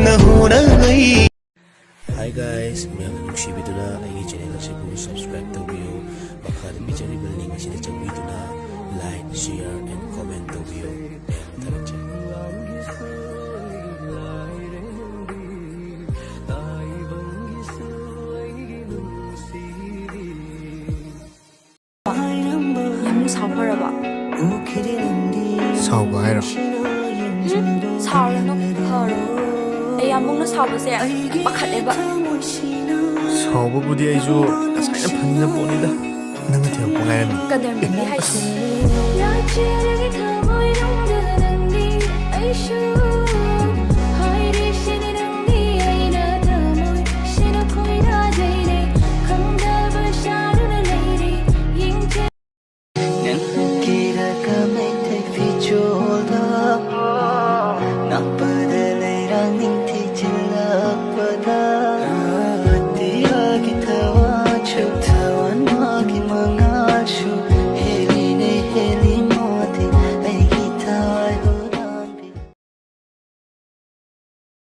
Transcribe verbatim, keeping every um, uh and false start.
Hi guys, ꯃꯌꯥꯝꯅ ꯅꯨꯡꯁꯤꯕꯤꯗꯨꯅ ꯑꯩꯒꯤ channel ꯑꯁꯤꯕꯨ subscribe ꯇꯧꯕꯤꯌꯨ꯫ ꯃꯈꯥꯗ ꯄꯤꯖꯔꯤꯕ link ꯑꯁꯤꯗ ꯆꯪꯕꯤꯗꯨꯅ like, share and comment ꯇꯧꯕꯤꯌꯨ꯫ ꯃꯌꯥꯝ ꯊꯥꯒꯠꯆꯔꯤ꯫ ꯌꯥꯝ ꯁꯥꯎꯈ꯭ꯔꯕ? ꯁꯥꯎꯕ ꯍꯥꯏꯔꯣ? ꯎꯝ, ꯁꯥꯎꯔꯅꯨ, ꯐꯔꯣ꯫ ꯑꯩ ꯌꯥꯝꯕꯨꯡꯅ ꯁꯥꯎꯕꯁꯦ ꯄꯥꯈꯠꯂꯦꯕ꯫ ꯁꯥꯎꯕꯕꯨꯗꯤ ꯑꯩꯁꯨ ꯉꯁꯥꯏꯅ ꯐꯅꯤꯡꯉ ꯄꯣꯠꯅꯤꯗ꯫ ꯅꯪꯅ ꯊꯦꯝꯃꯛꯄ ꯉꯥꯏꯔꯝꯃꯤ꯫ ꯀꯗꯔꯃꯟꯅꯤ ꯍꯥꯏꯁꯦ꯫